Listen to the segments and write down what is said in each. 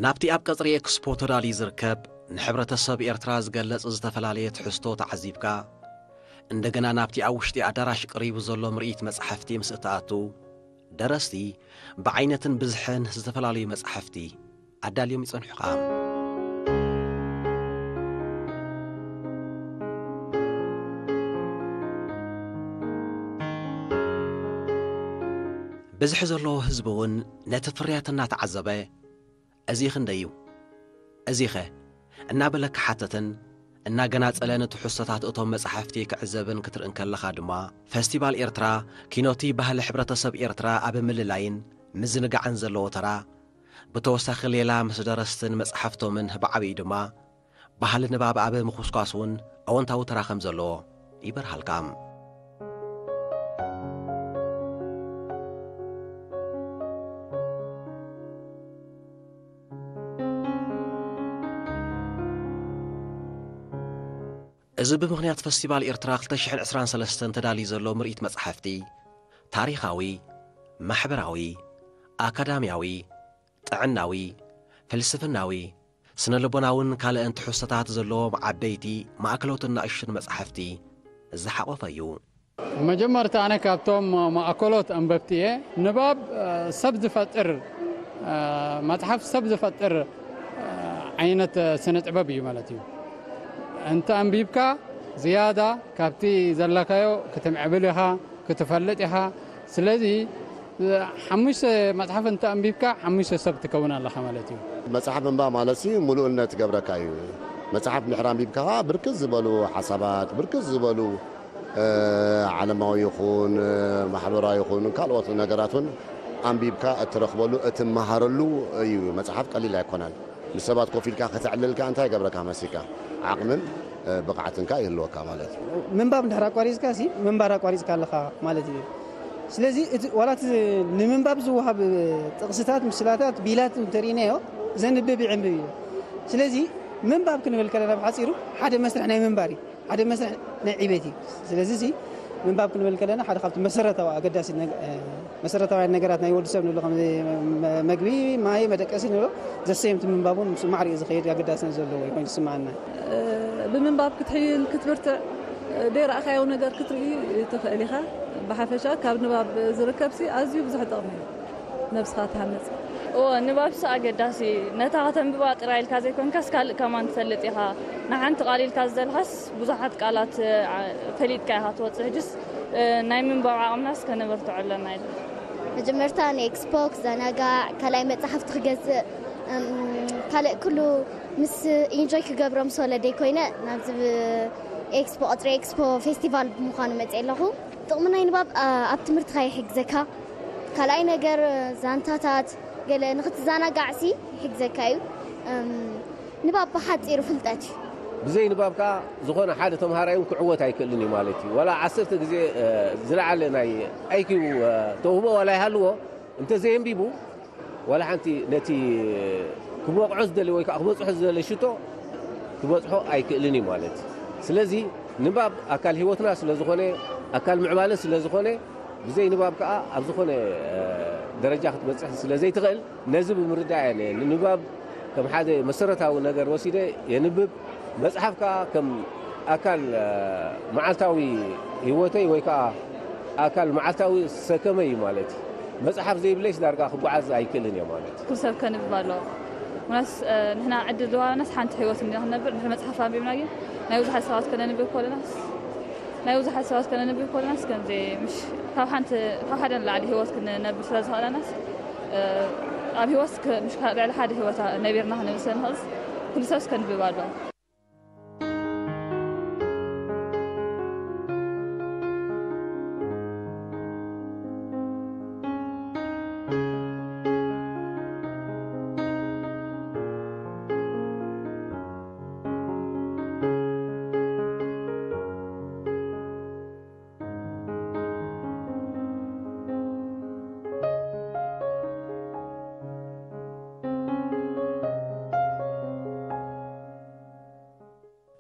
ናብቲ ኣብ ቀጽሪ ኤክስፖ ተዳልዩ ዝርከብ ንሕብረተሰብ ኤርትራ ዝገልጽ ዝተፈላለየ ትሕዝቶ ተዓዚብካ፣ እንደገና ናብቲ ኣብ ውሽጢ ኣዳራሽ ቀሪቡ ዘሎ ምርኢት መጻሕፍቲ ምስ እትኣቱ፣ ደረስቲ ብዓይነትን ብዝሕን ዝተፈላለዩ መጻሕፍቲ ኣዳልዮም ይጸንሑኻ። ብዝሒ ዘለዎ ህዝቢ እውን ነቲ ፍርያት እናተዓዘበ፣ "እዚ ክንደይ እዩ? እዚኸ?" እናበለ ክሓተትን እናገናጸለ ንትሕዝቶታት እቶም መጻሕፍቲ ክዕዘብን ክትርኢ እንከለኻ ድማ፣ ፈስቲቫል ኤርትራ ኪኖቲ ባህሊ ሕብረተሰብ ኤርትራ ኣብ ምልላይን ምዝንጋዕን ዘለዎ ተራ፣ ብተወሳኺ ሌላ ምስ ደረስትን መጻሕፍቶምን ብዓቢኡ ድማ ባህሊ ንባብ ኣብ ምኹስኳስ እውን ኣወንታዊ ተራ ከም ዘለዎ ይበርሃልካ። እዚ ብምኽንያት ፈስቲቫል ኤርትራ ክልተ ሽሕን ዕስራን ሰለስተን ተዳልዩ ዘሎ ምርኢት መጻሕፍቲ፣ ታሪኻዊ፣ ማሕበራዊ፣ ኣካዳምያዊ፣ ጥዕናዊ፣ ፍልስፍናዊ፣ ስነ ልቦናውን ካልእን ትሕዝቶታት ዘለዎም ዓበይቲ፣ ማእከሎትን ንኣሽቱን መጻሕፍቲ ዝሓቖፈ እዩ። መጀመርታ ኣነ ካብቶም ማእከሎት ኣንበብቲ እየ። ንባብ፣ እ፣ ሰብ ዝፈጥር፣ እ፣ መጽሓፍ ሰብ ዝፈጥር፣ እ፣ ዓይነት ስነ ጥበብ እዩ ማለት እዩ። እንተ ኣንቢብካ ዝያዳ ካብቲ ዘለካዮ ክትምዕብል ኢኻ፣ ክትፈልጥ ኢኻ። ስለዚ ሓሙሽተ መጽሓፍ እንተ ኣንቢብካ ሓሙሽተ ሰብ ትከውን ኣለኻ ማለት እዩ። መጽሓፍ ምንባብ ማለት ሲ ምሉእነት ገብረካ እዩ። መጽሓፍ እንድሕር ኣንቢብካ ኸዓ ብርክት ዝበሉ ሓሳባት፣ ብርክት ዝበሉ፣ እ፣ ዓለማዊ ይኹን፣ እ፣ ማሕበራዊ ይኹን ካልኦት ነገራት እውን ኣንቢብካ እትረኽበሉ፣ እትመሃረሉ እዩ። መጽሓፍ ቀሊል ኣይኮነን። ምስ ሰባት ኮፍ ኢልካ ከተዕልልካ እንታይ ይገብረካ መሲልካ? ዓቕምን፣ እ፣ ብቕዓትንካ ይህልወካ ማለት እዩ። ምንባብ እንድሕር ኣቋሪጽካ ሲ ምንባር ኣቋሪጽካ ኣለኻ ማለት እዩ። ስለዚ እቲ፣ ዋላ እቲ ንምንባብ ዝወሃብ ጥቕስታት፣ ምስላታት፣ ቢላት እንተርኢናዮ ዘንብብ ይዕንብብ እዩ። ስለዚ ምንባብ ክንብል ከለና ብሓጺሩ ሓደ መስርሕ ናይ ምንባር እዩ። ሓደ መስርሕ ናይ ዕቤት እዩ። ስለዚ እዚ ምንባብ ክንብል ከለና ሓደ ካብቲ መሰረታዊ ኣገዳሲ ነግ-፣ እ፣ መሰረታውያን ነገራት ናይ ወዲ ሰብ ንብሎ፣ ከም መ-፣ መግቢ፣ ማይ፣ መደቀሲ ንብሎ፣ ዘሰየምቲ ምንባብ እውን ምስ ማዕሪኡ ዝኸይድ ኣገዳስነት ዘለዎ ኮይኑ ይስምዓና። እ፣ ብምንባብ ክትሕይል፣ ክትብርትዕ፣ እ፣ ዘይረኣኻዮ ነገር ክትርኢ ትኽእል ኢኻ። ብሓፈሻ ካብ ንባብ ዝርከብሲ ኣዝዩ ብዙሕ ጥቕሚ እዩ። ነብስኻ ትሃንጽ። እወ፣ ንባብሲ ኣገዳሲ እዩ። ነታ ከተንብባ ጥራይ ኢልካ ዘይኮንካስ፣ ካልእ ከማን ትፈልጥ ኢኻ። ንሓንቲ ቃል ኢልካ ዝደለኻስ፣ ብዙሓት ቃላት፣ እ፣ ዓ-፣ ፈሊጥካ ኢኻ ትወጽእ። ሕጅስ፣ እ፣ ናይ ምንባብ ዓቕምናስ ከነበርትዖ ኣለና ኢለ። መጀመርታ ንኤክስፖ ክዘናጋዕ፣ ካልኣይ መጽሓፍቲ ክገዝእ፣ እም፣ ካልእ ኩሉ ምስ ኢንጆይ ክገብሮ ምስ ወለደይ ኮይነ ናብዚ ብ-፣ ኤክስፖ፣ ቀጽሪ ኤክስፖ ፌስቲቫል ብምዃኑ መጽእ ኣለኹ። ጥቕሚ ናይ ንባብ፣ ኣ-፣ ኣብ ትምህርትኻ ይሕግዘካ። ካልኣይ ነገር፣ ዛንታታት ገለ ንኽትዘናጋዕሲ ይሕግዘካ እዩ። እም፣ ንባብ ብሓጺሩ ፍልጠት እዩ። ብዘይ ንባብ ከኣ ዝኾነ ሓደ ተምሃራይ እውን ክዕወት ኣይክእልን እዩ ማለት እዩ። ዋላ ዓሰርተ ግዜ፣ እ፣ ዝለዓለ ናይ ኣይ ኪው፣ እ፣ ተውህቦ ዋላ ይሃልዎ፣ እንተ ዘየንቢቡ ዋላ ሓንቲ ነቲ ክበቕዖ ዝደሊ ወይ ከዓ ክበጽሖ ዝደሊ ሽቶ ክበጽሖ ኣይክእልን እዩ ማለት እዩ። ስለዚ ንባብ ኣካል ህይወትና ስለ ዝኾነ፣ ኣካል ምዕባለ ስለ ዝኾነ፣ ብዘይ ንባብ ከዓ ኣብ ዝኾነ፣ እ፣ ደረጃ ክትበጽሕ ስለ ዘይትኽእል፣ ነዚ ብምርዳእ እየ ን-፣ ንንባብ ከም ሓደ መሰረታዊ ነገር ወሲደ የንብብ። መጽሓፍ ከኣ ከም ኣካል፣ እ፣ መዓልታዊ ህይወተይ ወይ ከኣ ኣካል መዓልታዊ ሰከመይ እዩ ማለት እዩ። መጽሓፍ ዘይብለይስ ዳርጋ ክጓዓዝ ኣይክእልን እየ ማለት እዩ። ኩሉ ሰብ ከንብብ ኣለዎ። ምናስ፣ እ፣ ንሕና ዕድል ዝወሃበናስ ሓንቲ ህይወት እንዲና ክንነብር፣ ንድሕሪ መጽሓፍ ኣንቢብና ግን ናይ ብዙሓት ሰባት ከነንብብ ከለናስ፣ ናይ ብዙሓት ሰባት ከነንብብ ከለናስ ከምዚ ምሽ ካብ ሓንቲ፣ ካብ ሓደ ንላዕሊ ህይወት ክንነብር ስለ ዝኽእለናስ፣ እ፣ ኣብ ህይወት ከ-፣ ምሽ ከ-፣ ልዕሊ ሓደ ህይወት ነቢርና ክንብል ስለ ንኽእልስ ኩሉ ሰብስ ከንብብ ኣለዎ።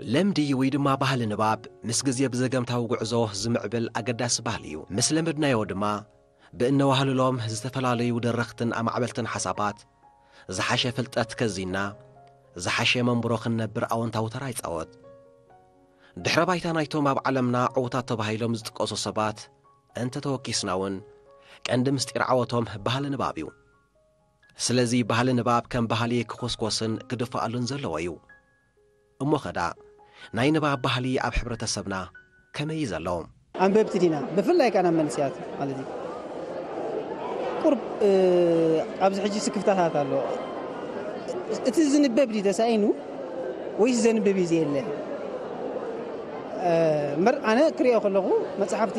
ልምዲ ወይ ድማ ባህሊ ንባብ ምስ ግዜ ብዘገምታዊ ጉዕዞ ዝምዕብል ኣገዳሲ ባህሊ እዩ። ምስ ለመድናዮ ድማ ብእነዋህልሎም ዝተፈላለዩ ደረኽትን ኣማዕበልትን ሓሳባት ዝሓሸ ፍልጠት ከዚና፣ ዝሓሸ መንብሮ ክንነብር ኣወንታዊ ተራ ይጻወት። ድሕረ ባይታ ናይቶም ኣብ ዓለምና ዕዉታት ተባሂሎም ዝጥቀሱ ሰባት እንተተወኪስና እውን፣ ቀንዲ ምስጢር ዓወቶም ባህሊ ንባብ እዩ። ስለዚ ባህሊ ንባብ ከም ባህሊ ክኹስኮስን ክድፋኣሉን ዘለዎ እዩ። እሞ ኸዳ፣ ናይ ንባብ ባህሊ ኣብ ሕብረተሰብና ከመይ እዩ ዘሎ? ኣንበብቲ ዲና፣ ብፍላይ ከኣ ናብ መንእሰያት ማለት እዩ። ቁርብ፣ እ፣ ኣብዚ ሕጂ ስክፍታታት ኣሎ። እቲ ዝንበብ ድዩ ተሳኢኑ ወይስ ዘንብብ እዩ ዘየለ? እ፣ እምበር ኣነ ክሪኦ ከለኹ መጽሓፍቲ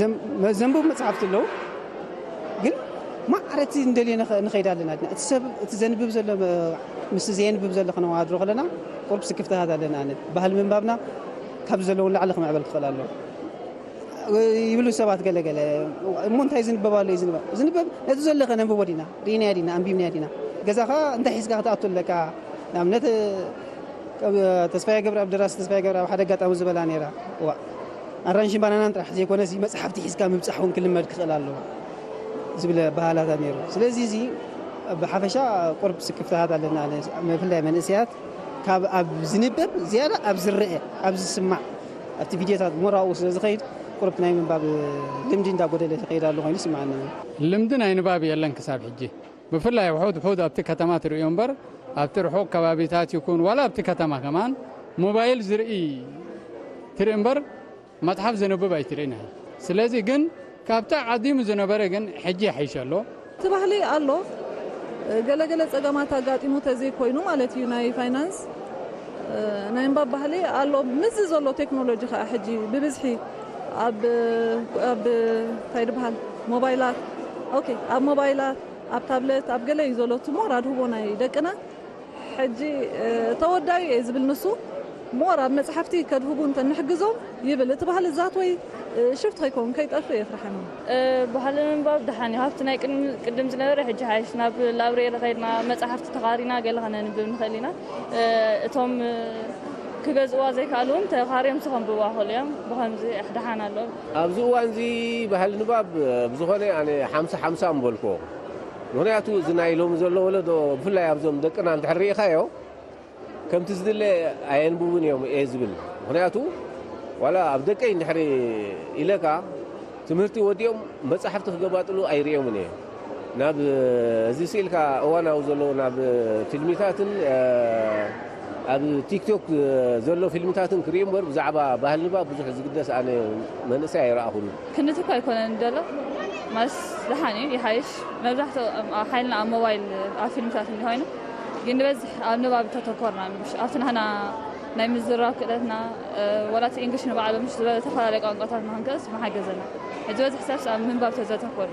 ዘም-፣ መ-፣ ዘንብቡ መጽሓፍቲ ኣለዉ። ግን ማዕረ እቲ እንደልዮ ንኸ-፣ ንኸይድ ኣለና ዲና። እቲ ሰብ፣ እቲ ዘንብብ ዘሎ መ-፣ ምስ ዘየንብብ ዘሎ ከነወዳድሮ ከለና ቁርብ ስክፍታታት ኣለና። ኣነ ባህሊ ምንባብና ካብ ዘለዉ ንላዕሊ ክምዕበል ክኽእል ኣለዎ። ይብሉ ሰባት ገለ ገለ። እሞ እንታይ ዝንበብ ኣሎ እዩ ዝንበብ? ዝንበብ ነቲ ዘሎ ከነንብቦ ዲና፣ ርኢናዮ ዲና፣ ኣንቢብናዮ ዲና። ገዛ ኸኣ እንታይ ሒዝካ ክትኣቱ ኣለካ? ንኣብነት፣ እ፣ ተስፋዬ ገብረኣብ፣ ደራሲ ተስፋዬ ገብረኣብ ሓደ ኣጋጣሚ ዝበላ ነይራ። እዋ፣ ኣራንሽን ባናናን ጥራሕ ዘይኮነሲ መጽሓፍቲ ሒዝካ ምብጻሕ እውን ክልመድ ክኽእል ኣለዎ ዝብል ኣበሃህላታት ነይሩ። ስለዚ እዚ ብሓፈሻ ቁርብ ስክፍታታት ኣለና፣ ብፍላይ መንእሰያት ካብ ኣብ ዝንበብ ዝያዳ ኣብ ዝረአ፣ ኣብ ዝስማዕ፣ ኣብቲ ቪድዮታት ሞራኡ ስለ ዝኸይድ ቁርብ ናይ ምንባብ ልምዲ እንዳጎደለ ዝኸይድ ኣሎ ኮይኑ ይስምዓኒ። ልምዲ ናይ ንባብ የለን ክሳብ ሕጂ። ብፍላይ ውሑድ ውሑድ ኣብቲ ከተማ ትርእዮ እምበር፣ ኣብቲ ርሑቕ ከባቢታት ይኹን ዋላ ኣብቲ ከተማ ከማን ሞባይል ዝርኢ ትርኢ እምበር መጽሓፍ ዘንብብ ኣይትርእን ኢኻ። ስለዚ ግን ካብቲ ኣቐዲሙ ዝነበረ ግን ሕጂ ይሓይሽ ኣሎ። እቲ ባህሊ ኣሎ፣ ገለገለ ጸገማት ኣጋጢሙ ተዘይኮይኑ ማለት እዩ። ናይ ፋይናንስ፣ ናይ ምንባብ ባህሊ ኣሎ። ምስዚ ዘሎ ቴክኖሎጂ ከኣ ሕጂ ብብዝሒ ኣብ፣ ኣብ እንታይ ድበሃል፣ ሞባይላት፣ ኦኬ፣ ኣብ ሞባይላት፣ ኣብ ታብለት፣ ኣብ ገለ እዩ ዘሎ። እቲ ሞር ኣድህቦ ናይ ደቅና ሕጂ፣ እ፣ ተወዳዩ እየ ዝብል ንሱ፣ ሞር ኣብ መጽሓፍቲ ከድህቡ እንተ ንሕግዞም ይብል። እቲ ባህሊ ዛት ወይ፣ እ፣ ሽፍት ከይከውን ከይጠፍእ የፍርሐኒ። እ፣ ባህሊ ምንባብ ደሓን እዩ። ካብቲ ናይ ቅድም፣ ቅድም ዝነበረ ሕጂ ሓይሽ። ናብ ላብሬሪ ከይድና መጽሓፍቲ ተኻሪና ገለ ከነንብብ ንኽእል ኢና። እ፣ እቶም፣ እ፣ ክገዝእዋ ዘይከኣሉ እውን ተኻርዮም ንሶም ከንብብዋ ክኽእሉ እዮም። ብኸምዚ ደሓን ኣሎ። ኣብዚ እዋን እዚ ባህሊ ንባብ፣ እ፣ ብዝኾነ ኣነ ሓምሳ ሓምሳ ምበልክዎ። ምኽንያቱ እዚ ናይ ሎሚ ዘሎ ወለዶ፣ ብፍላይ ኣብዞም ደቅና እንድሕር ርኢኻዮ፣ ከምቲ ዝድለ ኣየንብቡን እዮም እየ ዝብል። ምኽንያቱ ዋላ ኣብ ደቀይ እንድሕሪ ኢለካ፣ ትምህርቲ ወዲኦም መጻሕፍቲ ክገባጥሉ ኣይርእዮምን እየ። ናብ፣ እዚ ስኢልካ እዋናዊ ዘለዉ ናብ ፊልሚታትን፣ እ፣ ኣብ ቲክቶክ ዘሎ ፊልምታትን ክርኢ እምበር፣ ብዛዕባ ባህሊ ንባብ ብዙሕ ዝግደስ ኣነ መንእሰይ ኣይረኣኹን። ክንዲ እኮ ኣይኮነን ደሎ፣ ማለትስ ደሓን እዩ፣ ይሓይሽ። መብዛሕትኡ ኣብ ሓይልና ኣብ ሞባይል፣ ኣብ ፊልምታት እንዲኾይኑ፣ ግን ንበዝሕ ኣብ ንባብ ተተኮርና፣ ምሽ ኣብቲ ናህና ናይ ምዝራብ ክእለትና፣ እ፣ ወላ እቲ እንግሊሽ ንባዕሉ ምሽ ዝበለ ዝተፈላለዩ ቋንቋታት ንኽንክእስ ምሓገዘና። ሕጂ በዝሕ ሰብስ ኣብ ምንባብ ተዘተኮር።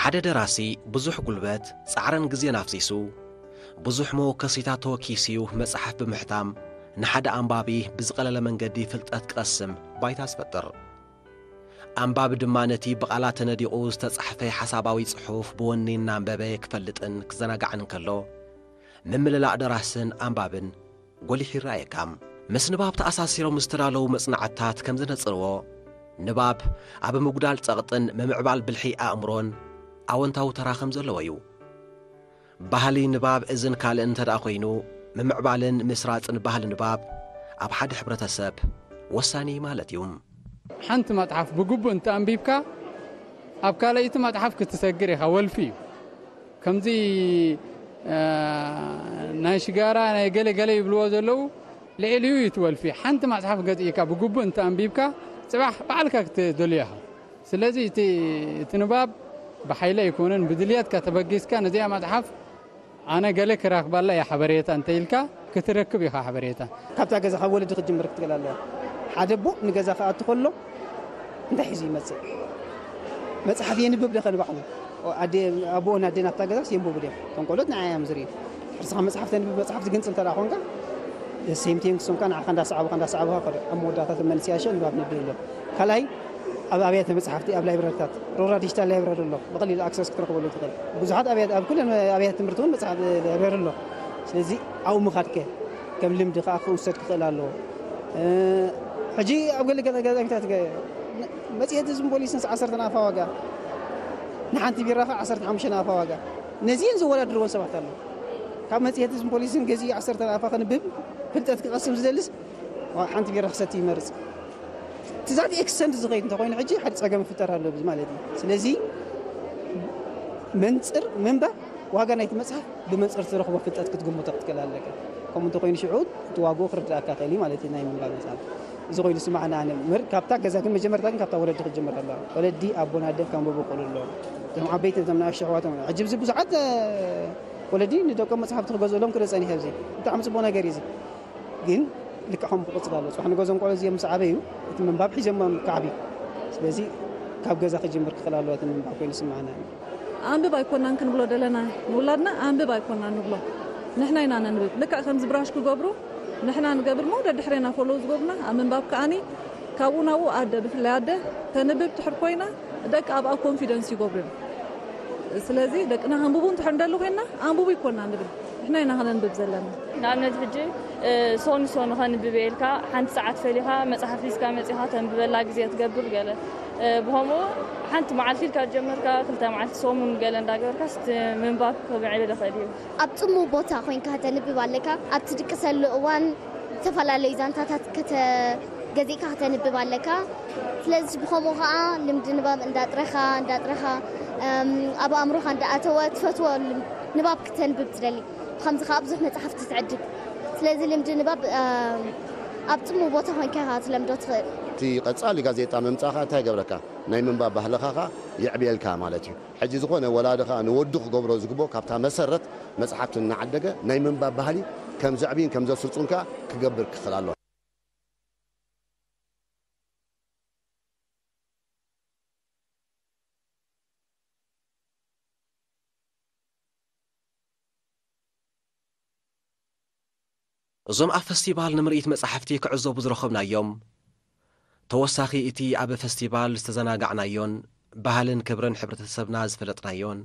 ሓደ ደራሲ ብዙሕ ጉልበት፣ ጻዕርን ግዜን ኣፍሲሱ፣ ብዙሕ መወከሲታት ተወኪሱ እዩ መጽሓፍ ብምሕታም፣ ንሓደ ኣንባቢ ብዝቐለለ መንገዲ ፍልጠት ክቐስም ባይታ ዝፈጥር። ኣንባቢ ድማ ነቲ ብቓላት ተነዲቑ ዝተጻሕፈ ሓሳባዊ ጽሑፍ ብወኒ እናንበበ ክፈልጥን ክዘናጋዕን እንከሎ፣ ምምልላእ ደራስን ኣንባብን ጎሊሑ ይረኣየካ። ምስ ንባብ ተኣሳሲሮም ዝተዳለዉ መጽናዕትታት ከም ዘነጽርዎ፣ ንባብ ኣብ ምጉዳል ጸቕጥን ምምዕባል ብልሒ ኣእምሮን ኣወንታዊ ተራ ከም ዘለዎ እዩ። ባህሊ ንባብ እዝን ካልእን እንተ ደኣ ኮይኑ፣ ምምዕባልን ምስራጽን ባህሊ ንባብ ኣብ ሓደ ሕብረተሰብ ወሳኒ ማለት እዩ። ሓንቲ መጽሓፍ ብግቡእ እንተ ኣንቢብካ፣ ኣብ ካልኣይቲ መጽሓፍ ክትሰግር ኢኻ፣ ወልፊ እዩ። ከምዚ፣ እ፣ ናይ ሽጋራ፣ ናይ ገለ ገለ ይብልዎ ዘለዉ፣ ልዕሊኡ እዩ እቲ ወልፊ። ሓንቲ መጽሓፍ ገዚእካ ብግቡእ እንተ ኣንቢብካ፣ ጽባሕ ባዕልካ ክትደልዮ ኢኻ። ስለዚ እቲ፣ እቲ ንባብ ብሓይሊ ኣይኮነን፣ ብድልየትካ ተበጊስካ ነዚኣ መጽሓፍ ኣነ ገለ ክረኽበላ እየ ሓበሬታ እንተ ኢልካ፣ ክትረክብ ኢኻ ሓበሬታ። ካብታ ገዛ ካብ ወለዲ ክትጅምር ክትክእል ኣለዋ። ሓደ ኣቦ ንገዛ ክኣቱ ከሎ እንታይ ሒዙ ይመጽእ? መጽሓፍ የንብብ ዶ ከ ንባዕሉ? ኣደ-፣ ኣቦኦን ኣደን ኣብታ ገዛስ የንብቡ ድዮም? እቶም ቆልዑት ንዓይ እዮም ዝርእዩ። ርስኻ መጽሓፍ ተንብብ፣ መጽሓፍቲ ግንጽ እንተ ደኣ ኾንካ፣ ሴም ቲንግ ሶምካ ንዓኻ እንዳሰዓቡኻ እንዳሰዓቡኻ ከደ ኣብ መወዳእታ ተመልሲ ያሸ ንባብ ነብብ ኣሎ። ካልኣይ ኣብ ኣብያተ መጽሓፍቲ፣ ኣብ ላይብረሪታት፣ ሮራ ዲጂታል ላይብረሪ ኣሎ፣ ብቐሊሉ ኣክሰስ ክትረኽበሉ ትኽእል። ብዙሓት ኣብያተ፣ ኣብ ኩለን ኣብያተ ትምህርቲ እውን መጽሓፍ ላይብረሪ ኣሎ። ስለዚ ኣብኡ ምኻድከ ከም ልምዲ ከኣ ክውሰድ ክኽእል ኣለዎ። ሕጂ ኣብ ገለ ገለ ኣጋጣሚታት መጽሔት ህዝብን ፖሊስን ዓሰርተ ኣፋ ዋጋ፣ ንሓንቲ ቢራ ከኣ ዓሰርተ ሓሙሽተ ኣፋ ዋጋ። ነዚአን ዘወዳድርወን ሰባት ኣለዉ። ካብ መጽሔት ህዝብን ፖሊስን ገዚኡ ዓሰርተ ኣፋ ከንብብ፣ ፍልጠት ክቐስም ዝደልስ ሓንቲ ቢራ ክሰቲ ይመርጽ። ትዛት ኤክስተንድ ዝኸይድ እንተኾይኑ ሕጂ ሓደ ጸገም ይፍጠር ኣሎ ማለት እዩ። ስለዚ መንጽር ምንባብ ዋጋ ናይቲ መጽሓፍ ብመንጽር ትረኽቦ ፍልጠት ክትግምቶ ክትክእል ኣለካ። ከምኡ እንተኾይኑ ሽዑ እቲ ዋግኡ ክርድኣካ ክእል እዩ ማለት እዩ ናይ ምንባብ መጽሓፍ። እዚ ኮይኑ ስማዕና ኣነ ምር-፣ ካብታ ገዛ ግን መጀመርታ ግን ካብታ ወለዲ ክጅምር ኣለዋ። ወለዲ ኣቦን ኣደን ከንብቡ ክእሉ ኣለዎም። እቶም ዓበይቲ እቶም ንኣሽቱ ኣሕዋቶም ሕጂ ብዚ ብዙሓት፣ እ፣ ወለዲ ንደቆም መጽሓፍቲ ክገዝኡሎም ክርኢ ጸኒሐ። እዚ ብጣዕሚ ጽቡቕ ነገር እዩ። እዚ ግን ልክዕ ከም ክቕጽል ኣለዎ። ጽባሕ ንገዞም ቆልዑ እዚኦም ምስ ዓበዩ እቲ ምንባብ ሒዞም ክዓብዩ። ስለዚ ካብ ገዛ ክጅምር ክኽእል ኣለዎ እቲ ምንባብ ኮይኑ ስምዓና። ኣንብብ ኣይኮናን ክንብሎ ደለና ንውላድና፣ ኣንብብ ኣይኮናን ንብሎ። ንሕና ኢና ነንብብ። ልክዕ ከምዚ ብራሽ ክገብሩ ንሕና ንገብር እሞ ደድሕሬና ፎሎው ዝገብሩና ኣብ ምንባብ ከኣኒ ካብኡ ናብኡ ኣደ፣ ብፍላይ ኣደ ተንብብ ትሕር ኮይና ደቂ ኣብኣ ኮንፊደንስ ይገብሩ እዮም። ስለዚ ደቅና ከንብቡ እንድሕር እንደሊ ኮይንና ኣንብቡ ይኮና ንብል። ንሕና ኢና ከነንብብ ዘለና። ንኣብነት ሕጂ፣ እ፣ ሶኒ ሶኒ ከንብብ እየ ኢልካ ሓንቲ ሰዓት ፈሊኻ መጽሓፍ ሒዝካ መጺኻ ተንብበላ ግዜ ትገብር ገለ። እ፣ ብኸምኡ ሓንቲ መዓልቲ ኢልካ ጀመርካ፣ ክልተ መዓልቲ ሰሙን ገለ እንዳገበርካስ እቲ ምንባብ ክምዕብል ይኽእል እዩ። ኣብ ጽምው ቦታ ኮይንካ ከተንብብ ኣለካ። ኣብ ትድቅሰሉ እዋን ዝተፈላለዩ ዛንታታት ከተ-፣ ገዚእካ ከተንብብ ኣለካ። ስለዚ ብኸምኡ ኸዓ ልምዲ ንባብ እንዳጥረኻ፣ እንዳጥረኻ፣ እም፣ ኣብ ኣእምሮኻ እንዳኣተወ ትፈትዎ ልም-፣ ንባብ ክተንብብ ትደሊ። ብኸምዚ ኸዓ ብዙሕ መጻሕፍቲ ትዕድግ። ስለዚ ልምዲ ንባብ፣ እም፣ ኣብ ጽምው ቦታ ኮይንካ ኢኻ ክትለምዶ ትኽእል። እቲ ቀጻሊ ጋዜጣ ምምጻእኻ እንታይ ይገብረካ? ናይ ምንባብ ባህልኻ ኸዓ የዕብየልካ ማለት እዩ። ሕጂ ዝኾነ ወላዲ ኸዓ ንወዱ ክገብሮ ዝግብኦ ካብታ መሰረት መጽሓፍቲ እናዓደገ ናይ ምንባብ ባህሊ ከም ዘዕብይን ከም ዘስርጹን ከኣ ክገብር ክኽእል ኣለዎ። እዞም ኣብ ፈስቲቫል ንምርኢት መጻሕፍቲ ክዕዘቡ ዝረኸብናዮም፣ ተወሳኺ እቲ ኣብ ፈስቲቫል ዝተዘናጋዕናዮን ባህልን ክብርን ሕብረተሰብና ዝፈለጥናዮን፣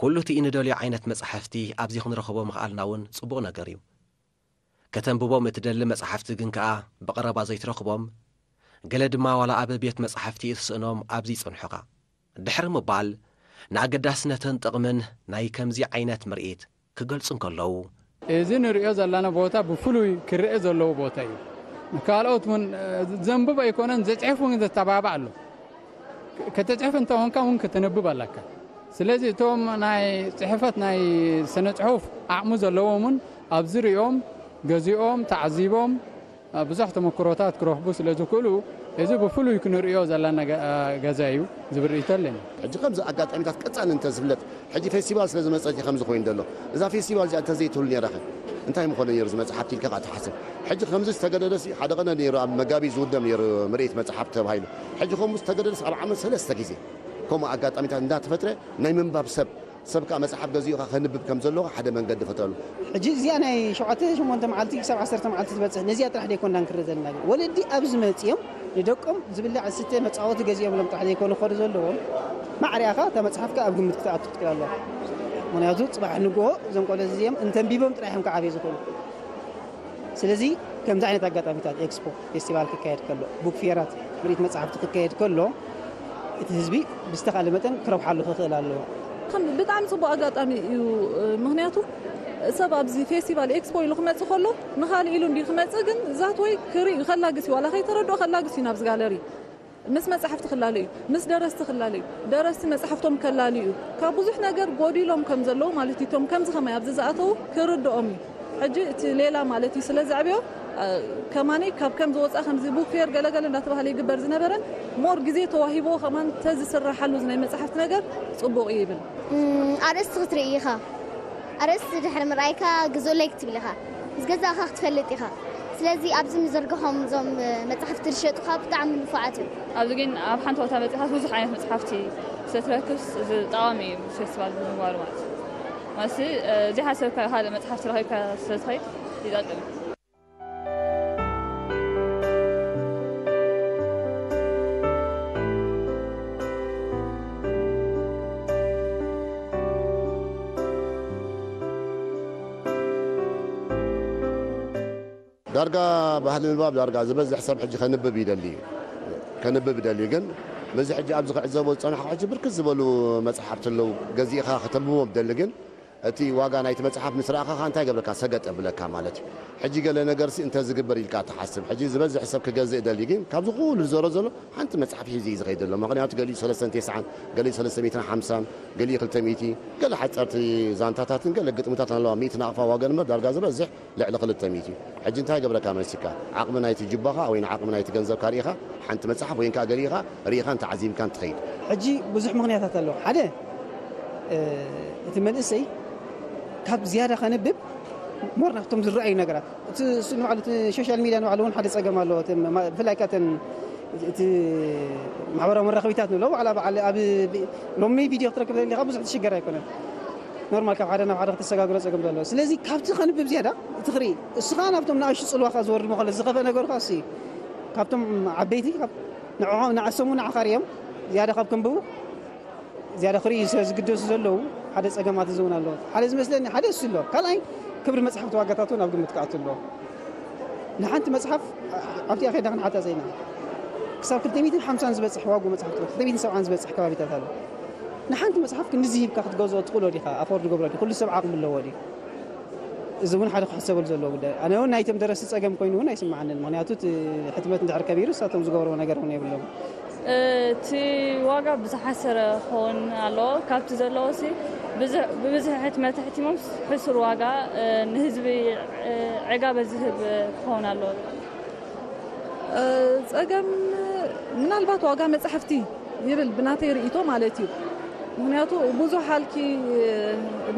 ኩሉ እቲ እንደልዮ ዓይነት መጻሕፍቲ ኣብዚ ክንረኽቦ ምኽኣልና እውን ጽቡቕ ነገር እዩ። ከተንብቦም እትደሊ መጻሕፍቲ ግን ከኣ ብቐረባ ዘይትረኽቦም፣ ገለ ድማ ዋላ ኣብ ቤት መጻሕፍቲ እትስእኖም ኣብዚ ይጸንሑኻ። ድሕሪ ምባል፣ ንኣገዳስነትን ጥቕምን ናይ ከምዚ ዓይነት ምርኢት ክገልጹ እንከለዉ፣ እዚ ንርእዮ ዘለና ቦታ ብፍሉይ ክረአ ዘለዎ ቦታ እዩ። ንካልኦት እውን፣ እ፣ ዘንብብ ኣይኮነን፣ ዘጽሕፍ እውን ዘተባብዕ ኣሎ። ከተጽሕፍ እንተኾንካ እውን ከተንብብ ኣለካ። ስለዚ እቶም ናይ ጽሕፈት ናይ ስነ ጽሑፍ ዓቕሚ ዘለዎም እውን ኣብዚ ርእዮም፣ ገዚኦም፣ ተዓዚቦም፣ እ፣ ብዙሕ ተመክሮታት ክረኽቡ ስለ ዝኽእሉ፣ እዚ ብፍሉይ ክንርእዮ ዘለና ገ-፣ እ፣ ገዛ እዩ ዝብል ርእይቶ ኣለኒ። ሕጂ ከምዚ ኣጋጣሚታት ቀጻሊ እንተዝፍለጥ፣ ሕጂ ፌስቲቫል ስለ ዝመጸት እዩ ከምዚ ኮይኑ ዘሎ። እዛ ፌስቲቫል እዚኣ እንተዘይትህሉ ነይራኸ እንታይ ምኾነ ነይሩ እዚ መጽሓፍቲ ኢልካ ከኣ ትሓስብ። ሕጂ ከምዚ ዝተገደደሲ ሓደ ቀነ ነይሩ፣ ኣብ መጋቢት ዝውደብ ነይሩ ምርኢት መጽሓፍቲ ተባሂሉ። ሕጂ ከምኡ ዝተገደደስ ኣብ ዓመት ሰለስተ ግዜ ከምኡ ኣጋጣሚታት እንዳተፈጥረ ናይ ምንባብ ሰብ፣ ሰብ ከኣ መጽሓፍ ገዚኡ ከኣ ከንብብ ከም ዘለዎ ሓደ መንገዲ ፈጥረሉ። ሕጂ እዚኣ ናይ ሸውዓተ ሸሞንተ መዓልቲ ክሳብ ዓሰርተ መዓልቲ ትበጽሕ፣ ነዚኣ ጥራሕ ደይኮንና ንክርኢ ዘለና። ወለዲ ኣብዚ መጺኦም ንደቆም ዝብላዕ ዝስተ መጻወቲ ገዚኦምሎም ጥራሕ ዘይኮኑ ክኸዱ ዘለዎም፣ ማዕሪኣኻ እታ መጽሓፍካ ኣብ ግምት ክትኣቱ ክትክእል ኣለዋ። ምኽንያቱ ጽባሕ ንግሆ እዞም ቆልዑ እዚኦም እንተንቢቦም ጥራሕ እዮም ክዓብዩ ዝኽእሉ። ስለዚ ከምዚ ዓይነት ኣጋጣሚታት ኤክስፖ፣ ፌስቲቫል ክካየድ ከሎ፣ ቡክ ፌራት፣ ምርኢት መጽሓፍቲ ክካየድ ከሎ፣ እቲ ህዝቢ ብዝተኻእለ መጠን ክረብሓሉ ክኽእል ኣለዎ። ከም ብጣዕሚ ጽቡቕ ኣጋጣሚ እዩ፣ ምኽንያቱ ሰብ ኣብዚ ፌስቲቫል ኤክስፖ ኢሉ ክመጽእ ከሎ፣ ንኻልእ ኢሉ እንዲ ክመጽእ ግን ዛት ወይ ክርኢ ከላግስ እዩ፣ ዋላ ከይተረድኦ ከላግስ እዩ ናብዚ ጋለሪ። ምስ መጻሕፍቲ ክላለ እዩ፣ ምስ ደረስቲ ክላለ እዩ፣ ደረስቲ መጻሕፍቶም ከላልዩ እዩ። ካብ ብዙሕ ነገር ጎዲሎም ከም ዘለዉ ማለት እዩ። እቶም ከምዚ ከማይ ኣብዚ ዝኣተዉ ክርድኦም እዩ። ሕጂ እቲ ሌላ ማለት እዩ ስለ ዘዕብዮ፣ እ፣ ከማኒ ካብ ከም ዝወጻ ከምዚ ቡክ ፌር ገለገለ እንዳተባሃለ ይግበር ዝነበረን ሞር ግዜ ተዋሂቦ ከማን ተዝስራሓሉ እዚ ናይ መጻሕፍቲ ነገር ጽቡቕ እዩ ይብል። እም፣ ኣርእስቲ ክትርኢ ኢኻ። ኣርእስቲ ድሕሪ ምርኣይካ ግዝኡለይ ክትብል ኢኻ። ምስ ገዛእኻ ክትፈልጥ ኢኻ። ስለዚ ኣብዚ ምዝርግሖም እዞም መጻሕፍቲ ዝሸጡ ከኣ ብጣዕሚ ንፉዓት እዮም። ኣብዚ ግን ኣብ ሓንቲ ቦታ በጺሕካስ ብዙሕ ዓይነት መጽሓፍቲ ስለ ትረክብስ እዚ ጠቓሚ እዩ፣ ፌስቲቫል ብምግባሩ ማለት እዩ። ማሲ ዘይሓሰብካ ካልእ መጽሓፍ ረኺብካ ስለ ትኸይድ ይጠቅም። ዳርጋ ባህሊ ምንባብ ዳርጋ ዝበዝሕ ሰብ ሕጂ ከንብብ ይደሊ እዩ። ከንብብ ይደሊ እዩ። ግን በዚ ሕጂ ኣብዚ ክዕዘቦ ዝጸናሕኩ ሕጂ ብርክት ዝበሉ መጽሓፍቲ ኣለዉ። ገዚእኻ ከተንብቦም ትደሊ ግን እቲ ዋጋ ናይቲ መጽሓፍ ምስ ረኣኻ እንታይ ገብረካ ሰገጥ የብለካ ማለት እዩ። ሕጂ ገለ ነገርሲ እንተዝግበር ኢልካ ትሓስብ። ሕጂ ዝበዝሕ ሰብ ክገዝእ ደሊ ግን ካብዚ ኩሉ ዝዞሮ ዘሎ ሓንቲ መጽሓፍ ሒዙ እዩ ዝኸይድ ዘሎ። ምኽንያቱ ገሊኡ ሰለስተ ሚእትን ተስዓን፣ ገሊኡ ሰለስተ ሚእትን ሓምሳን፣ ገሊኡ ክልተ ሚእቲ፣ ገለ ሓጸርቲ ዛንታታትን ገለ ግጥምታትን ኣለዋ። ሚእቲ ናቕፋ ዋጋ እምበር ዳርጋ ዝበዝሕ ልዕሊ ክልተ ሚእቲ እዩ። ሕጂ እንታይ ገብረካ መሲካ? ዓቕሚ ናይቲ ጁባኻ ወይ ንዓቕሚ ናይቲ ገንዘብካ ርኢኻ ሓንቲ መጽሓፍ ወይ እንካ ገሊኻ ርኢኻን ተዓዚብካን ትኸይድ። ሕጂ ብዙሕ ምኽንያታት ኣለዎ። ሓደ እቲ መንእሰይ ካብ ዝያዳ ከንብብ ሞር ናብቶም ዝረኣዩ ነገራት እቲ እሱ ንባዕሉ እቲ ሶሻል ሚድያ ንባዕሉ እውን ሓደ ጸገም ኣለዎ። እቲ ማ- ብፍላይ ከ እተን እቲ ማሕበራዊ መራኸቢታት ንብሎ ዋዕላ በዓል ኣብ ሎሚ ቪድዮ ክትረክብ ዘሊኻ ብዙሕ ትሽገር ኣይኮነን። ኖርማል ካብ ሓደ ናብ ሓደ ከተሰጋግሮ ጸገም ዘለዎ ስለዚ ካብቲ ከንብብ ዝያዳ እቲ ክርኢ እሱ ከዓ ናብቶም ንኣሽቱ ጽልዋኻ ዝወርድ መኸሎ ዝኸፈ ነገሩ ከዓ እሱ እዩ። ካብቶም ዓበይቲ ንዕዖም ንዓሶም ንዓኻ ርዮም ዝያዳ ካብ ከንብቡ ዝያዳ ክርእዩ ስለ ዝግደሱ ዘለዉ ሓደ ጸገማት እዚ እውን ኣለዎ። ሓደ ዝመስለኒ ሓደ እሱ ኣሎ። ካልኣይ ክብሪ መጽሓፍቲ ዋጋታት እውን ኣብ ግምት ክኣቱ ኣለዎ። ንሓንቲ መጽሓፍ ኣብቲኣ ከይዳ ክንሓታ ዘይና ክሳብ ክልተ ሚእትን ሓምሳን ዝበጽሕ ዋጉ መጽሓፍ ክልተ ሚእትን ሰብዓን ዝበጽሕ ከባቢታት ኣሎ። ንሓንቲ መጽሓፍ ክንድዚ ሂብካ ክትገዝኦ ትኽእሎ ዲኻ? ኣፎርድ ገብሮ ድዩ? ኩሉ ሰብ ዓቕሚ ኣለዎ ድዩ? እዚ እውን ሓደ ክሕሰበሉ ዘለዎ ጉዳይ። ኣነ እውን ናይቶም ደረስቲ ጸገም ኮይኑ እውን ኣይስምዓንን። ምኽንያቱ እቲ ሕትመት እንድሕር ከቢሩ ንሳቶም ዝገብርዎ ነገር እውን የብሎም። እቲ ዋጋ ብዝሓሰረ ክኸውን ኣለዎ። ካብቲ ዘለዎ ሲ ብብዝሒ ሕትመት ሕቲሞም ሕሱር ዋጋ ንህዝቢ ዕጋበ ዝህብ ክኸውን ኣለዎ። ጸገም ምናልባት ዋጋ መጻሕፍቲ ይብል ብናተይ ርእይቶ ማለት እዩ። ምኽንያቱ ብዙሕ ሃልኪ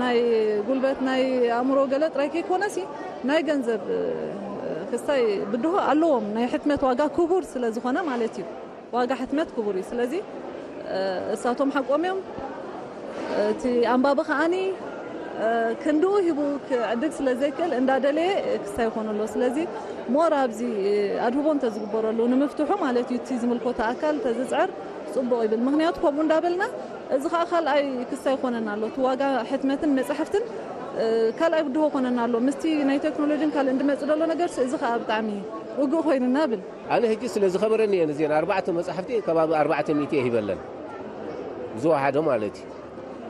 ናይ ጉልበት ናይ ኣእምሮ ገለ ጥራይ ከይኮነሲ ናይ ገንዘብ ክስታይ ብድሆ ኣለዎም። ናይ ሕትመት ዋጋ ክቡር ስለ ዝኾነ ማለት እዩ። ዋጋ ሕትመት ክቡር እዩ። ስለዚ እሳቶም ሓቆም እዮም። እቲ ኣንባቢ ከዓኒ ክንድኡ ሂቡ ክዕድግ ስለ ዘይክእል እንዳደለየ ክስታይ ይኾኑ ኣሎ። ስለዚ ሞር ኣብዚ ኣድህቦ እንተዝግበረሉ ንምፍትሑ ማለት እዩ እቲ ዝምልከቶ ኣካል እንተዝፅዕር ፅቡቕ ይብል። ምኽንያቱ ከምኡ እንዳበልና እዚ ከዓ ካልኣይ ክስታይ ይኾነና ኣሎ። እቲ ዋጋ ሕትመትን መፅሓፍትን ካልኣይ ብድሆ ይኾነና ኣሎ። ምስቲ ናይ ቴክኖሎጂን ካልእን ዝመፅእ ዘሎ ነገርሲ እዚ ከዓ ብጣዕሚ ውግእ ኮይኑና ብል። ኣነ ሕጂ ስለ ዝኸበረኒ እየ ነዚአን ኣርባዕተ መጻሕፍቲ ከባቢ ኣርባዕተ ሚእቲ እየ ሂበለን ዝወሓደ ማለት እዩ።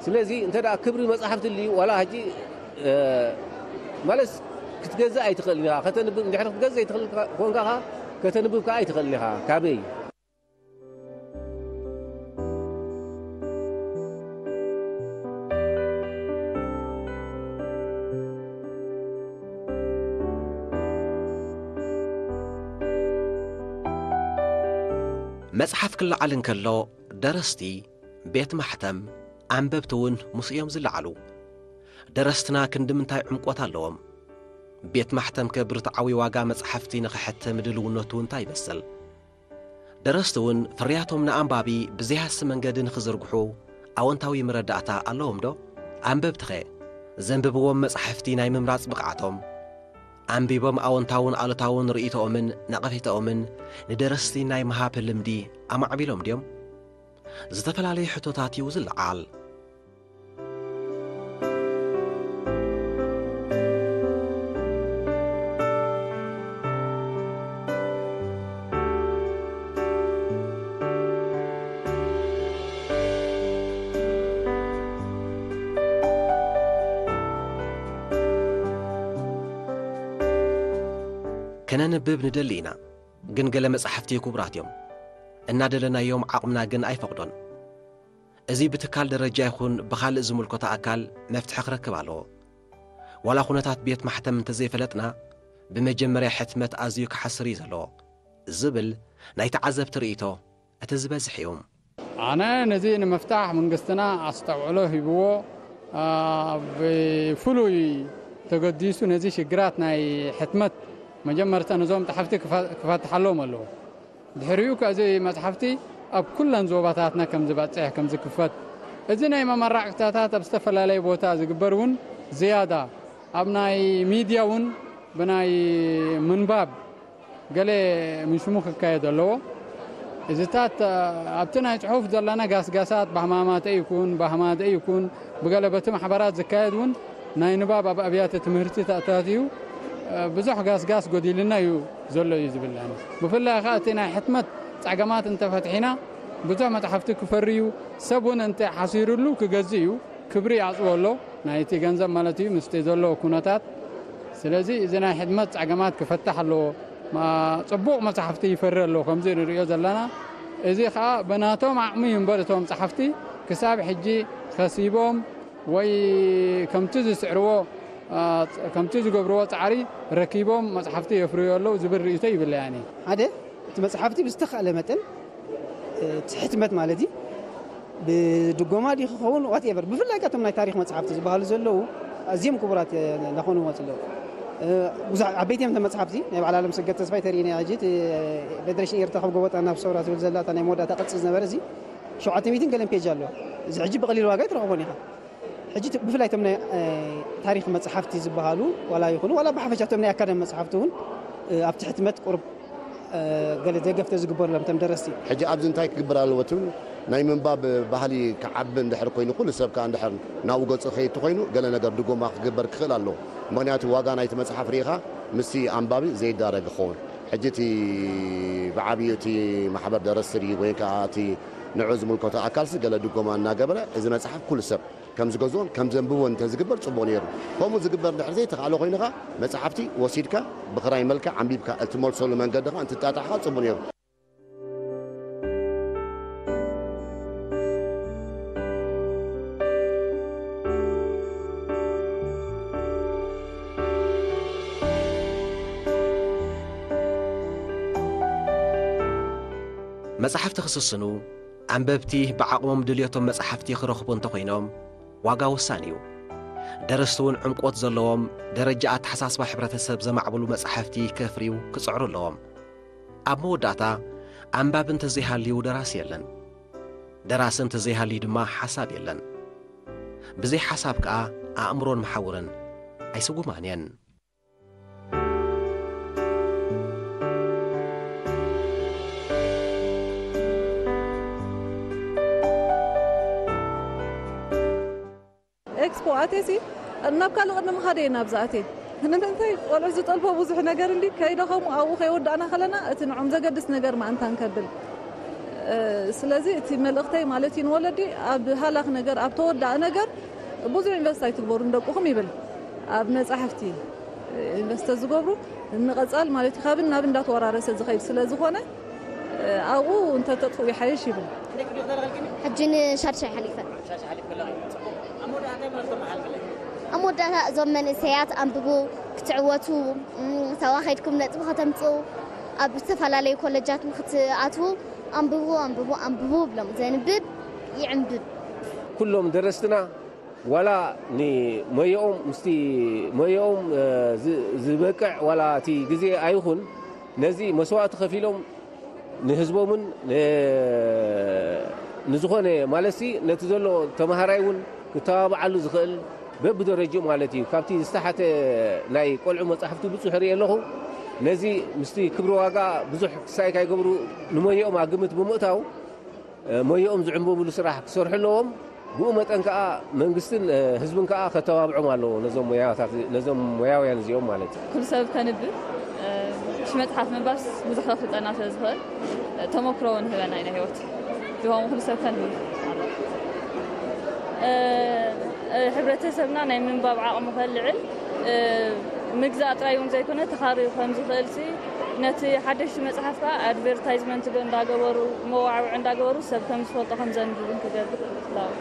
ስለዚ እንተ ደኣ ክብሪ መጻሕፍቲ ልዩ ዋላ ሕጂ ማለት ክትገዝእ ኣይትኽእልን ኢኻ ከተንብብ እንድሕር ክትገዝእ ኣይትኽእል ኮንካ ኸዓ ከተንብብ ከኣ ኣይትኽእልን ኢኻ ካበይ መጽሓፍ ክለዓል እንከሎ ደረስቲ፣ ቤት ማሕተም፣ ኣንበብቲ እውን ምስኡ እዮም ዝለዓሉ። ደረስትና ክንዲ ምንታይ ዕምቆት ኣለዎም? ቤት ማሕተምከ ብርትዓዊ ዋጋ መጽሓፍቲ ንኽሕተም ድልውነቱ እንታይ ይመስል? ደረስቲ እውን ፍርያቶም ንኣንባቢ ብዘይሃሲ መንገዲ ንኽዝርግሑ ኣወንታዊ መረዳእታ ኣለዎም ዶ? ኣንበብቲኸ ዘንብብዎም መጻሕፍቲ ናይ ምምራጽ ብቕዓቶም፣ ኣንቢቦም ኣወንታውን ኣሉታውን ርእይቶኦምን ነቐፌታኦምን ንደረስቲ ናይ ምሃብ ልምዲ ኣማዕቢሎም ድዮም? ዝተፈላለዩ ሕቶታት እዩ ዝለዓል። ከነንብብ ንደሊ ኢና፣ ግን ገለ መጻሕፍቲ ክቡራት እዮም። እናደለናዮም ዓቕምና ግን ኣይፈቕዶን። እዚ ብትካል ደረጃ ይኹን ብኻልእ ዝምልከቶ ኣካል መፍትሒ ክረክብ ኣለዎ። ዋላ ኩነታት ቤት ማሕተም እንተዘይፈለጥና፣ ብመጀመርያ ሕትመት ኣዝዩ ክሓስር እዩ ዘለዎ ዝብል ናይ ተዓዘብቲ ርእይቶ እቲ ዝበዝሕ እዩ። ኣነ ነዚ ንምፍታሕ መንግስትና ኣስተውዕሎ ሂብዎ ብፍሉይ ተገዲሱ ነዚ ሽግራት ናይ ሕትመት መጀመርታ ነዞም ጸሓፍቲ ክፈትሓሎም ኣለዎ። ድሕሪኡ ከዚ መጽሓፍቲ ኣብ ኩለን ዞባታትና ከም ዝበጽሕ ከም ዝክፈት እዚ ናይ መመራቕታታት ኣብ ዝተፈላለየ ቦታ ዝግበር እውን ዝያዳ ኣብ ናይ ሚድያ እውን ብናይ ምንባብ ገለ ምሽሙ ክካየድ ኣለዎ። እዚታት ኣብቲ ናይ ጽሑፍ ዘለና ጋስጋሳት ባህማማተ ይኩን ባህማደ ይኩን ብገለ በቲ ማሕበራት ዝካየድ እውን ናይ ንባብ ኣብ ኣብያተ ትምህርቲ ተኣታትዩ ብዙሕ ጋስጋስ ጎዲልና እዩ ዘሎ እዩ ዝብል። ብፍላይ ከዓ እቲ ናይ ሕትመት ጸገማት እንተፈትሒና ብዙሕ መጽሓፍቲ ክፈሪ እዩ። ሰብ እውን እንተ ሓሲሩሉ ክገዝእ እዩ። ክብሪ ይኣፅዎ ኣሎ ናይቲ ገንዘብ ማለት እዩ ምስቲ ዘሎ ኩነታት። ስለዚ እዚ ናይ ሕትመት ጸገማት ክፈታሕ ኣለዎ። ጽቡቕ መጽሓፍቲ ይፈሪ ኣሎ ከምዚ ንሪኦ ዘለና። እዚ ከዓ ብናቶም ዓቕሚ እዩ እምበር እቶም ጸሓፍቲ ክሳብ ሕጂ ከሲቦም ወይ ከምቲ ዝስዕርዎ ከምቲ ዝገብርዎ ጻዕሪ ረኪቦም መጽሓፍቲ የፍርዩ ኣለዉ ዝብል ርእይቶ ይብለያኒ። ሓደ እቲ መጽሓፍቲ ብዝተኻእለ መጠን እቲ ሕትመት ማለት እዩ ብድጎማ ድዩ ክኸውን ዋትኤቨር ብፍላይ ካቶም ናይ ታሪክ መጽሓፍቲ ዝበሃሉ ዘለዉ ኣዝዮም ክቡራት ናኾኑ መጽ ኣለዉ። ብዙሕ ዓበይቲ እዮም መጽሓፍቲ ናይ በዓል ኣለም ሰገድ ተስፋይ ተርእና ሕጂ ፌደሬሽን ኤርትራ ካብ ጎበጣ ናብ ሰውራ ትብል ዘላ ናይ መወዳእታ ቅርጺ ዝነበረ እዚ ሸውዓተ ሚእትን ገለን ፔጅ ኣለዋ። እዚ ሕጂ ብቐሊል ዋጋ ይትረኽቦን ኢኻ። ሕጂ ብፍላይ እቶም ናይ ታሪክ መጽሓፍቲ ዝበሃሉ ዋላ ይኹኑ ዋላ ብሓፈሻ እቶም ናይ ኣካዳሚ መጽሓፍቲ እውን ኣብቲ ሕትመት ቁርብ ገለ ደገፍ ተዝግበረሎም እቶም ደረስቲ። ሕጂ ኣብዚ እንታይ ክግበር ኣለዎ ትብል ናይ ምንባብ ባህሊ ክዓቢ እንድሕር ኮይኑ ኩሉ ሰብ ከዓ እንድሕር ናብኡ ገጹ ከይድ ኮይኑ ገለ ነገር ድጎማ ክግበር ክኽእል ኣለዎ። ምክንያቱ ዋጋ ናይቲ መጽሓፍ ርኢኻ ምስቲ ኣንባቢ ዘይዳረግ ክኸውን። ሕጂ እቲ ብዓብዩ እቲ ማሕበር ደረስቲ ድዩ ወይ ከዓ እቲ ንዑ ዝምልከቶ ኣካልሲ ገለ ድጎማ እናገበረ እዚ መጽሓፍ ኩሉ ሰብ ከም ዝገዝኦን ከም ዘንብቦን እንተዝግበር ጽቡቕ ነይሩ። ከምኡ ዝግበር እንድሕር ዘይተኻእለ ኮይኑኻ መጽሓፍቲ ወሲድካ ብኽራይ መልክዕ ኣንቢብካ እትመልሰሉ መንገዲ ኸዓ እንትጣጣሕኻ ጽቡቕ ነይሩ። መጻሕፍቲ ክስስኑ ኣንበብቲ ብዓቕሞም ድልየቶም መጻሕፍቲ ክረኽቡ እንተኾይኖም ዋጋ ወሳኒ እዩ። ደረስቲ እውን ዕምቆት ዘለዎም ደረጃ ኣተሓሳስባ ሕብረተሰብ ዘማዕብሉ መጻሕፍቲ ከፍርዩ ክጽዕሩ ኣለዎም። ኣብ መወዳእታ ኣንባቢ እንተዘይሃልዩ ደራሲ የለን። ደራሲ እንተዘይሃልዩ ድማ ሓሳብ የለን። ብዘይ ሓሳብ ከኣ ኣእምሮን መሓውርን ኣይስጉማን እየን። ኤክስፖ ኣቴሲ ናብ ካልእ ቅድሚ ምኻደ እየ ናብዚ ኣትየ። ንምንታይ ቆልዑ ዝጠልቦ ብዙሕ ነገር እንዲ ከይደኸሙ ኣብኡ ከይወዳእና ከለና እቲ ንዖም ዘገድስ ነገር ማእንታ ንከብል። ስለዚ እቲ መልእኽተይ ማለት እዩ ንወለዲ ኣብ ሃላኽ ነገር ኣብ ተወዳእ ነገር ብዙሕ ኢንቨስት ኣይትግበሩ ንደቅኹም ይብል። ኣብ መጻሕፍቲ ኢንቨስት ዝገብሩ ንቐጻል ማለት እዩ ካብን ናብ እንዳተወራረሰ ዝኸይድ ስለ ዝኾነ ኣብኡ እንተተጥፍኡ ይሓይሽ ይብል። ሕጂ ንሻድሻይ ሓሊፈ ኣብ መወዳእታ እዞም መንእሰያት ኣንብቡ ክትዕወቱ ሰባ ከይድኩም ነጥቢ ከተምፅኡ ኣብ ዝተፈላለዩ ኮለጃት ንክትኣትዉ ኣንብቡ ኣንብቡ ኣንብቡ ብሎም ዘንብብ ይዕንብብ ኩሎም ደረስትና ዋላ ንሞየኦም ምስቲ ሞየኦም ዝበቅዕ ዋላ እቲ ግዜ ኣይኹን ነዚ መስዋእቲ ከፊሎም ንህዝቦምን ንዝኾነ ማለትሲ ነቲ ዘሎ ተምሃራይ እውን ክተባብዓሉ ዝኽእል በብደረጅኡ ማለት እዩ ካብቲ ዝተሓተ ናይ ቆልዑ መፃሕፍቲ ብፁሕ ርኢ ኣለኹ ነዚ ምስቲ ክብሪ ዋጋ ብዙሕ ክሳይ ካይገብሩ ንሞየኦም ኣግምት ብምእታው ሞየኦም ዝዕንብብሉ ስራሕ ክሰርሑ ኣለዎም። ብኡ መጠን ከዓ መንግስትን ህዝብን ከዓ ከተባብዖም ኣለዎ ነዞም ሞያውያን እዚኦም ማለት እዩ። ኩሉ ሰብ ከንብብ ሽመፅሓፍ ምንባስ ብዙሕ ከፍልጠና ስለ ዝኽእል ተመክሮ እውን ህበና ኢና ህይወት ዝሆም ኩሉ ሰብ ከንብብ ኣለዎ። ሕብረተሰብና ናይ ምንባብ ዓቕሙ ከልዕል ምግዛእ ጥራይ እውን ዘይኮነ ተኻርዩ ከም ዝኽእል ሲ ነቲ ሓደሽቲ መፅሓፍ ከዓ ኣድቨርታይዝመንት ዶ እንዳገበሩ መዋዕውዒ እንዳገበሩ ሰብ ከም ዝፈልጦ ከም ዘንብብን ክገብር እላው።